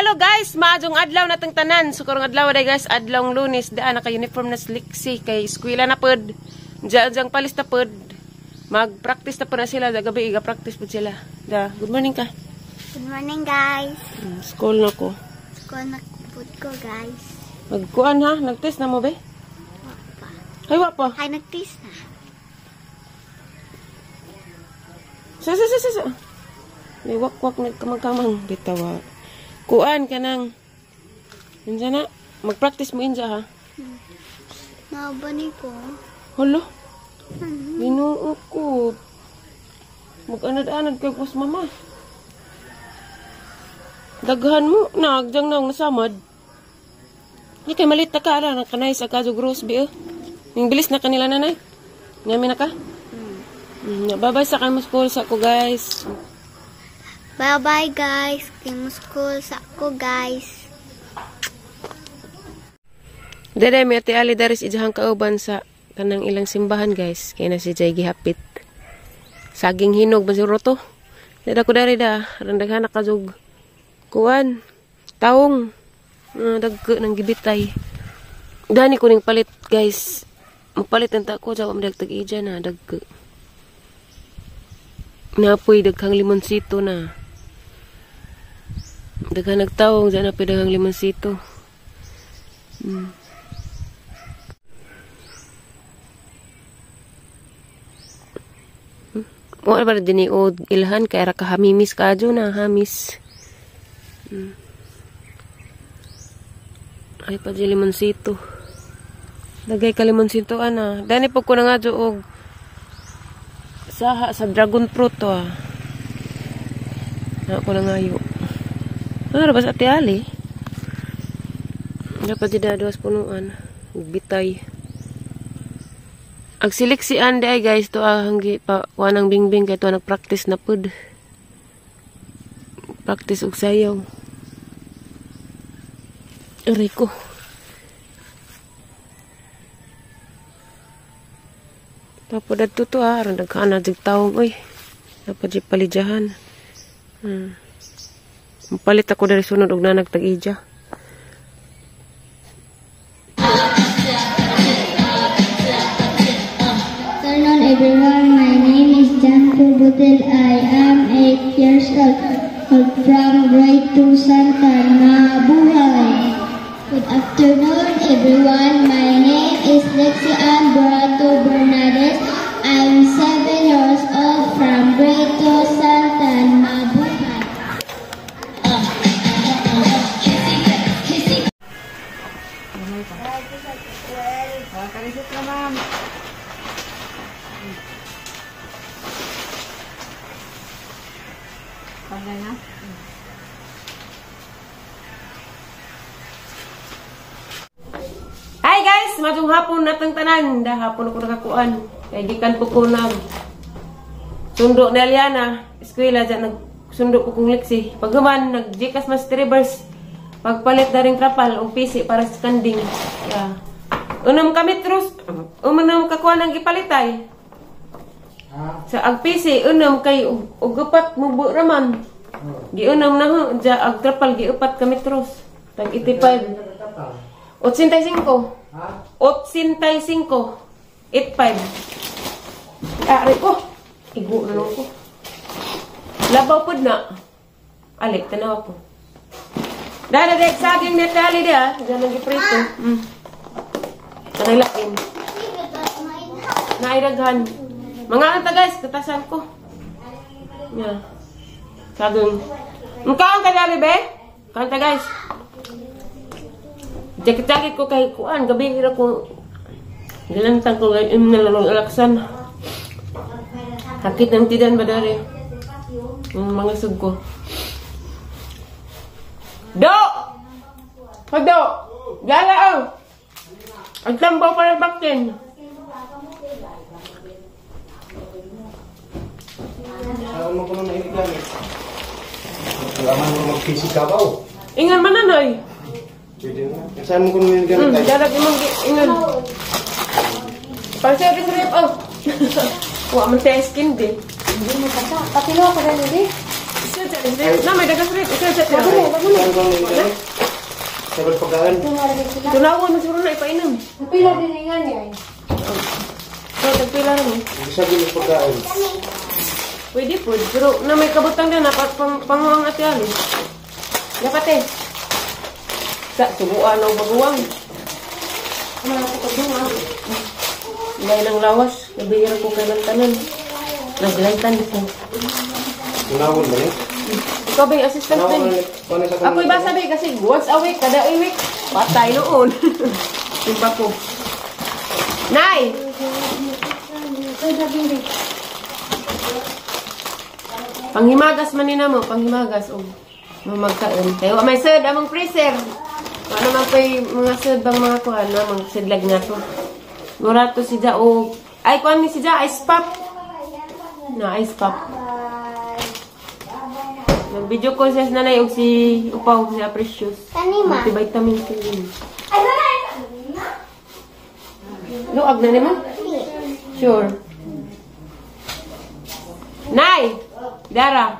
Hello guys, maadjong adlaw natong tanan. So karong adlaw day guys, adlawng Lunes, daan naka-uniform na sliksi kay eskwela na pod. Diyan jang palis na pod. Mag-practice na pod na sila, gabi iga-practice pod sila. Da, good morning ka. Good morning guys. School na ko. School na pod ko guys. Magkuan ha, nagtest na mo be? Wa pa. Ay wa pa. Ay nagtest na. Sa sa sa sa. May wakwak nagkamang-kamang bitawa. Kuan ka nang. Inja na. Mag-practice mo inja ha. Maubani ko. Hala. Ginoo ko. Mag-anad-anad kay kus mama. Daghan mo. Nagjang na nasamad. Ay kay malit na ka. Ara, kanay sa kadyo gross bi. Yung bilis na kanila nanay. Ngamin na ka? Bye-bye sa kamo school sa ko guys. Bye-bye guys. Kamo school sa ko guys. Dede mi Ate Ali daris ijahang kauban sa kanang ilang simbahan guys. Kay na si Jay gihapit. Saging hinog ba siguro to? Dada ko dari da. Randaghan na kajug. Kuan. Taong. Dagko ng gibitay. Dani ko ning palit guys. Mapalit ang ta ko. Jawa mo tag-ija na. Dagko. Napoy daghang limonsito na. Daghang nagtawong dyan napoy daghang limonsito. Wala ba din o ilhan kay ra ka hamimis kadyo na hamis. Ay pa di limonsito. Dagay ka limonsito ana. Dani pud ko na nga og saha sa dragon fruit to ah. Na ako na ngayo. Ano ba sa Ate Ali? Dapat di dados punuan. Bitay. Ag siliksian di ay guys to ah, hanggi pa kuha ng bingbing kay to nagpractice na pud. Practice og sayaw. Aray ko. Tapos dito to ah, aron daghan na jud taong oy. Dapat jud palidyahan. Mapalit ako diri sunod og nanag tag-ija. Good afternoon everyone, my name is John Butel. I am 8 years old from grade 2 Santa Mabuhay. Good afternoon everyone, my name is Lexi Ann Borato Bernades. I'm 7 years old from grade 2 Santa Mabuhay. Hi guys, matong hapon natong tanan. Da hapon ako nakakuan. Kay gikan po ko nag sundo na Eliana, eskwela dyan nagsundo ko kong liksi. Paghuman nag-Gcash mas reverse. Pagpalit na ring trapal og PC para sa kanding. Yeah. Unam kami trus, unam kakuan ang gipalitay. Sa ag PC unam kay og upat mubo raman. Giunam na ho, dya ag trapal giupat kami trus. Tag 85. 85. 85. 85. Aray ko. Igo na lang ko. Labaw pod na. Alik, tanaw po. Dada, dek, saging na tali dia. Diyan lang giprito. Kanay lain. Naidaghan. Mga anta guys, katasan ko. Yeah. Saging. Mukhaan ka dali be? Kanta guys. Jakit-jakit ko kay kuan gabi ira ko gilantang ko kay im na lang alaksan. Sakit ng tidan ba dere? Yung mga sug ko. Do! Pado! Gala oh! Ang tambaw para baktin. Saan mo ko nung nailigamit? Wala man mo mag-PC ka ba oh? Ingan man nanay. Pwede na. Saan mo ko nung nailigamit? Dalag imong ingan. Pang-service rep oh. Wa man tayo skin di. Hindi mo kata. Patilo ako na di. Sa Na may dagas rin. Ikaw sa tira. Sabay pagkaan. Tunawan mo siguro na ipainom. Pila din nga niya eh. So, tagpila rin. Bisa din pagkaan. Pwede po. Pero na may kabutang din na panguang ate Ali. Dapat eh. Sa subuan o baguang. Dahil ng lawas. Nabihira ko kay Bantanan. Naglaytan ko. Tunawon ba niya? Ikaw ba yung assistant din? Ako'y basa ba kasi once a week, kada a week. Patay noon. Timba ko. Nay! Panghimagas man ni namo, panghimagas og mamagkaon. Kay wa may sed among freezer. Wa naman ko'y mga sed bang mga kuan na mga sedlag na to. Mura to si Ja og ay kuan ni si Ja ice pop. Na ice pop. Nag-video call siya sa nanay og si Upaw si Precious. Kanima. Multivitamin ko yun. Luag na nimo? Sure. Nay! Dara.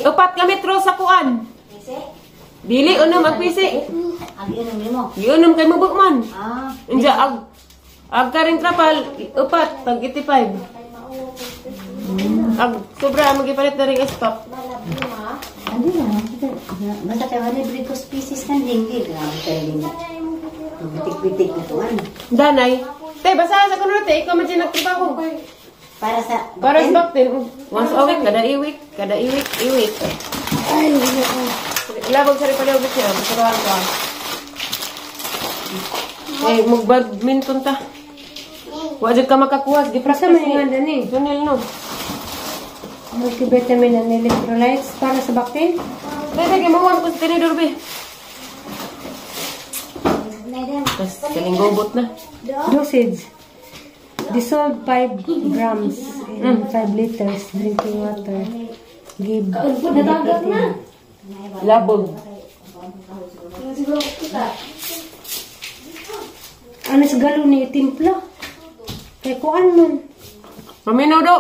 Upat kami metro sa kuan. Dili unom ang pisi. Giunom kay mubok man. Inja ag ag karing trapal upat tag 85. Ag sobra magipalit na ring stop. Ano na? Basta kayo libre ko species kan dinggi. Grabe kayo din. Bitik-bitik na tuwan. Danay. Te basa sa kuno te ikaw man dyan nagtrabaho. Para sa Para sa baktin. Once a week, kada iwik, iwik. Ay, labog sa rin pala siya. Masarawan ko. Eh, mag-badminton ta. Wa jud ka makakuha. Gi-practice ni. Sunil no. Multivitamin and electrolytes para sa baktin. Bebe, gimawan ko sa tinidor, be. Tapos, kaling gobot na. Dosage. Dissolve 5 grams in 5 liters drinking water. Give. Na. Labog. Ano sa galon ni timpla? Kay kuan nun. Paminaw do.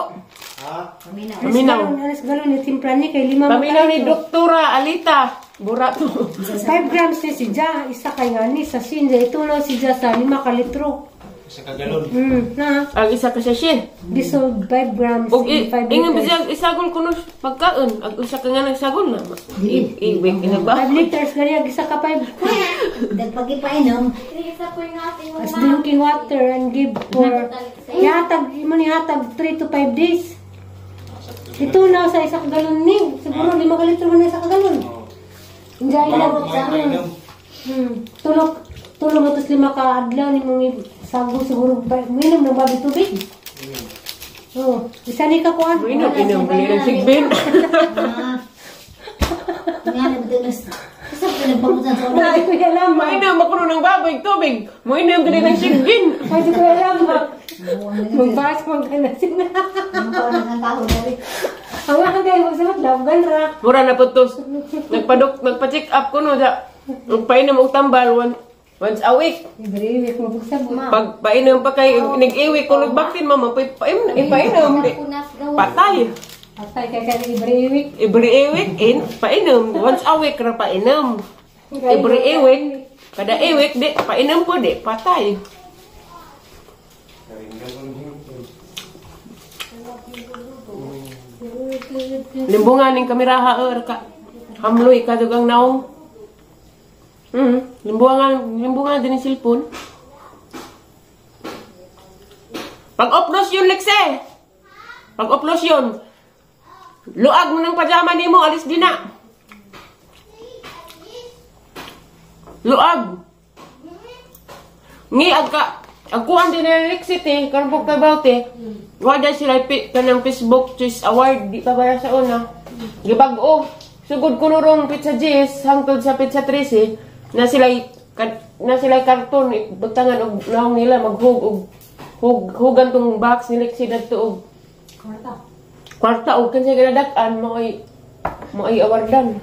Ha? Paminaw. Ano sa galon ni timpla ni kay lima Paminaw ni Doktora Alita. Bura to. 5 grams ni si Ja, isa kay nga ni sa sinja. Ito na si Ja sa 5 ka litro. Isa ka galon. Na. Ang isa ka siya. Dissolve 5 grams Og in 5 ingon liters. siya isagol kuno pagkaon. Ag usa ka nga nagsagol na. Iwik inagba. 5 liters gani ag isa ka 5. Dagpagipainom. As drinking water and give for yatag imo ni hatag 3 to 5 days. Ito na sa isa ka galon ni. Siguro 5 ka litro man isa ka galon. Injay na. Tulok tulong atos 5 ka adlaw ni mong sago siguro minom ng babi tubig. Oh, isa ni ka kuan. Inom inom gali ng sigbin. Nga na betul. Sa pinagpamutan sa Ay, ko alam. Mainom ako ng baboy tubig. Mainom gali ng sigbin. Ay, ko alam. Magbas mo ka na sila. Ang mga kayo magsabat, love ra. Mura na po to. Nagpadok, nagpa-check up ko no. Nagpainom og tambal once a week. Every week mo magsabot. Pag painom pa kay nag-iwi ko nagbaktin mama painom. Patay. Patay kay kay every week. Every week in painom. Once a week ra painom. Every week kada week di painom po di patay. Limbungan ning kameraha ka. Hamloy ka dugang naong. Limbungan din yung cellphone. Pag-upload yun, Lexe. Pag-upload yun. Luag mo ng pajama ni mo, alis din na. Luag. Ngi, agka, agkuhan din na Lexe, te. Karong pagkabaw, te. Wala sila kanang Facebook Choice Award. Di pa ba sa una? Gibag-o. Sugod ko nurong Pizza G's, hangtod sa Pizza 13, na sila karton butangan og naong nila maghug og hugan tong box ni Lexi dadto og kwarta og kinsa ginadak-an maoy awardan.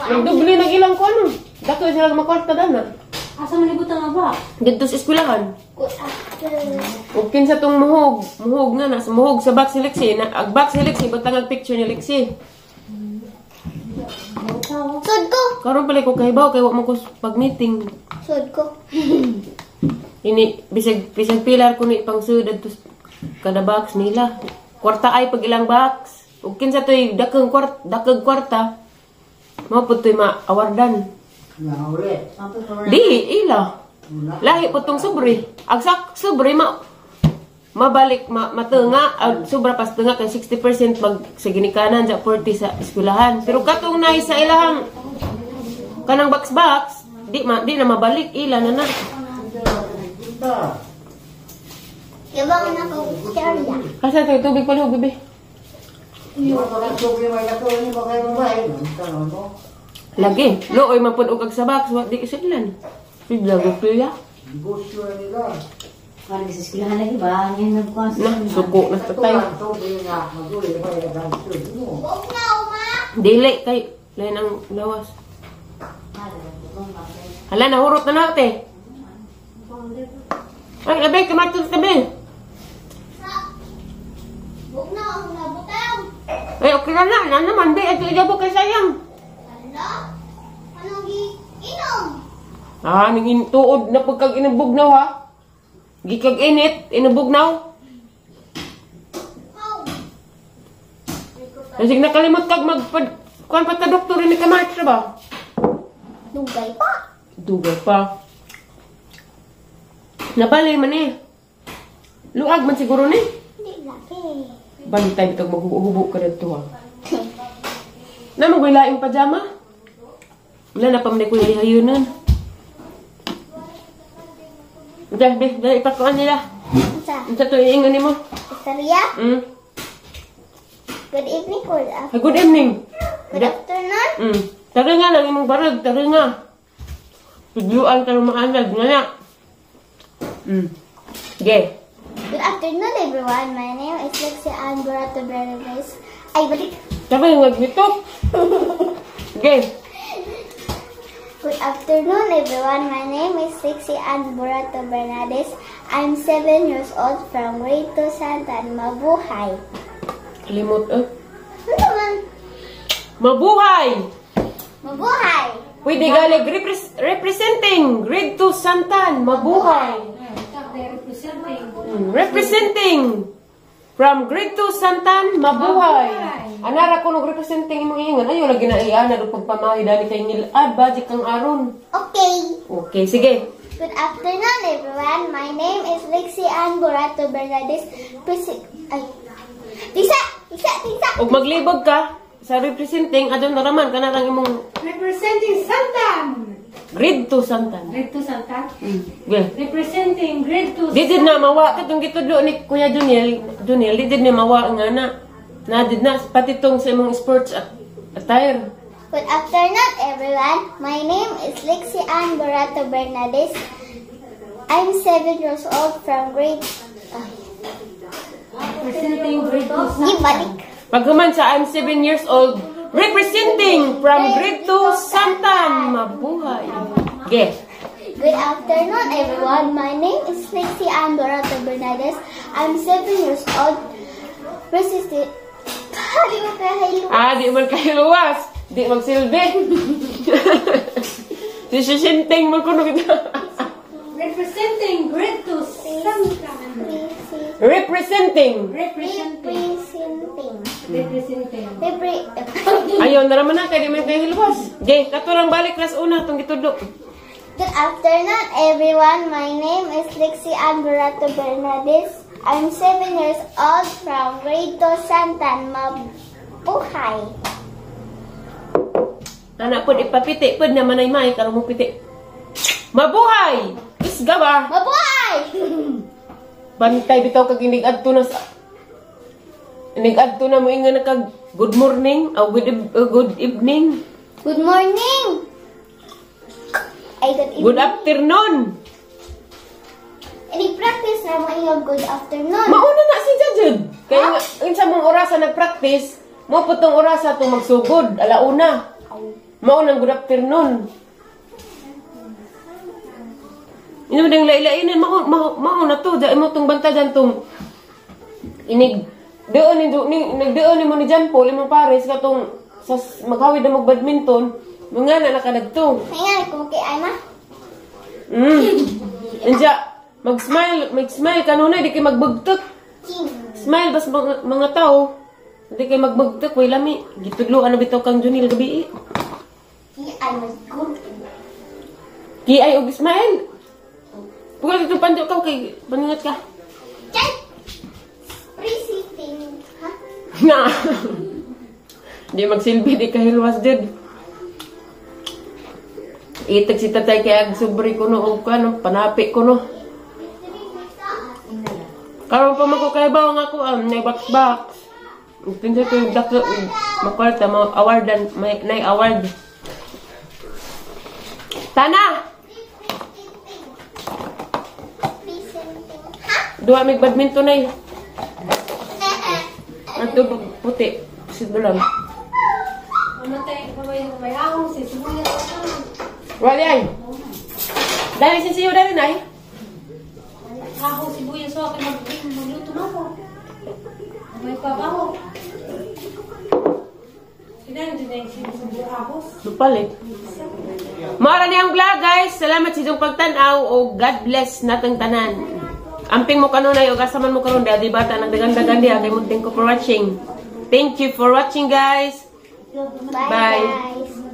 Nagdubli nag ilang ko ano. Dako sila makwarta dana. Asa man ibutang nga ba? Didto sa eskwelahan. Good afternoon. Ug kinsa tong muhog, muhog nga na, muhog sa box si Lexi, na ag box si Lexi butang ang picture ni Lexi. Sud ko. Karon pala ko kahibaw kay wa man ko pag meeting. Sud ko. Ini bisag bisag pilar ko ni pangsud adto kada box nila. Kwarta ay pag ilang box. Ug kinsa toy dakeng kwarta, dakeng kwarta. Mao pud toy ma-awardan. Di ila. Lahi po tong sobre. Ag sak sobre ma mabalik ma, matunga ag sobra pas tunga kay 60% mag sa ginikanan sa 40 sa eskwelahan. Pero katong nay sa ilahang kanang box box di ma, di na mabalik ila na na. Ibang na ko istorya. Kasi ito tubig palihog bebe. Lagi. Looy man pud og ag sa box wa di isidlan. Bigla go pilya. Parang sa eskwelahan lagi ba? Ang yan nagkuhan Na suko na sa tay. Huwag na, uma. Dili kay lain ang lawas. Hala nahurot na na te. Ay, abe, kamatol tabi. Huwag na, ang nabutaw. Ay, okay na na. Na naman, be. Ito ijabo kay sayang. Hala? Anong inom? Ah, ning tuod na pagkag inubugnaw, ha? Gikag init, inubugnaw. How? Kasi nakalimot kag magpad... Kuan pa ta doktor ni kamatch ba? Dugay pa. Dugay pa. Nabali man eh. Luag man siguro ni. Hindi laki. Bantay bitag maghubo ka dito ha. Na magwilaing pajama. Wala na pa man ko hayunan. Dahil, be, dahil ipakuan nila. Unsa? Unsa to iingon nimo? Istorya? Good evening, good afternoon. Ay, good evening. Good afternoon. Tara nga lang imong barag, tara nga. Tudluan ka ng maanad nga na. Ge. Good afternoon, everyone. My name is Lexi Ann Burato Bernays. Ay, balik. Tara nga dito. Ge. Good afternoon, everyone. My name is Lexi Ann Burato Bernades. I'm 7 years old from Grade 2 Santan. Mabuhay. Limot eh. Ano naman? Mabuhay! Mabuhay! Pwede galig representing Grade 2 Santan. Mabuhay! Representing. Representing from Grade 2 Santan, mabuhay. Anara ko nung representing imong iingon. Ayo lagi na iana do pagpamahi dani kay ngilad budget kang aron. Okay. Okay, sige. Good afternoon, everyone. My name is Lexi Ann Burato Bernades. Ay. Tisa! Tisa! Tisa! Og maglibog ka sa representing adon na raman kana lang imong Representing Santan. Grade 2 Santan. Grade 2 Santan. Okay. Representing Grade 2 Di jud na mawa katong gitudlo ni Kuya Juniel, Juniel di jud na mawa nga na. Na jud na pati tong sa imong sports attire. Good afternoon, everyone. My name is Lexi Ann Burato Bernades. I'm 7 years old from grade... Representing Grade 2 Santan. Ibalik. Paghuman sa I'm 7 years old, representing from Grade 2 Santan, mabuhay. Ge. Good afternoon, everyone. My name is Lexi Ann Burato Bernades. I'm 7 years old. Resisted. Di mo kayo Ah, di man kayo luwas. Di magsilbi. Si Sisinteng man kuno kita. Representing Grade 2 Santan. Representing. Representing. Representing. Representing. Ayaw na raman na, kaya di man kayo luwas. Ge, kato lang balik class una, itong gitudlo. Good afternoon, everyone. My name is Lexi Ann Burato Bernades. I'm 7 years old from Grade 2 Santan. Mabuhay. Anak po, ipapiti po na manay-may, karong mo piti. Mabuhay! Isga ba? Mabuhay! Bantay bitaw kag inig-adto na sa inig-adto na mo ingon na kag good morning o good evening. Good morning! Ay, good evening. Good afternoon. Ini-practice na mo ingon good afternoon. Mauna na si Jajud. Kaya nga, unsa mong orasa nag-practice, mo putong orasa itong magsugod, alauna. Maunang good afternoon. Ino mo dang lailainan mao mao mao na to, di mo tong banta dyan tong inig doon ni ni nagdoon ni mo ni John Paul imong pares katong sa maghawid na mag badminton, mga na nakadagto. Kaya ko kay ay ma. Inja, mag-smile, mag-smile kanunay di kay magbugtok. King. Smile bas mga tao. Di kay magbugtok, way lami. Gitudlo ano bitaw kang Junil gabi. Ki ay mas good. Ki ay og smile. Pugol dito pando ka kay paningat ka. Chay. Pre-sitting. Ha? Na. Di magsilbi di kahilwas jud. Itag si tatay kay ag sobre kuno og ano, panapi kuno. Karon pa man ko kay bawo nga ko nay box box. Kinsa to yung dako makwarta mo awardan may nay award. Tana, Pre-sitting. Ha? Duha mig badminton nay. Ang tubog puti. Sibulan. Mamatay, may may ahos, eh, sibuyas. Wala ay. Dali sisiyo dali nay. Ahos, sibuyas, so akin magluto na ako. May pabaho. Kailangan din na yung sibuyas ahos. Lupalit. Mara ni ang vlog, guys. Salamat sa inyong pagtan-aw o God bless natong tanan. Amping mo kanunay o kasaman mo karon di bata nagdagan-dagan diha kay mo. Thank you for watching. Thank you for watching, guys. Bye, Bye. guys.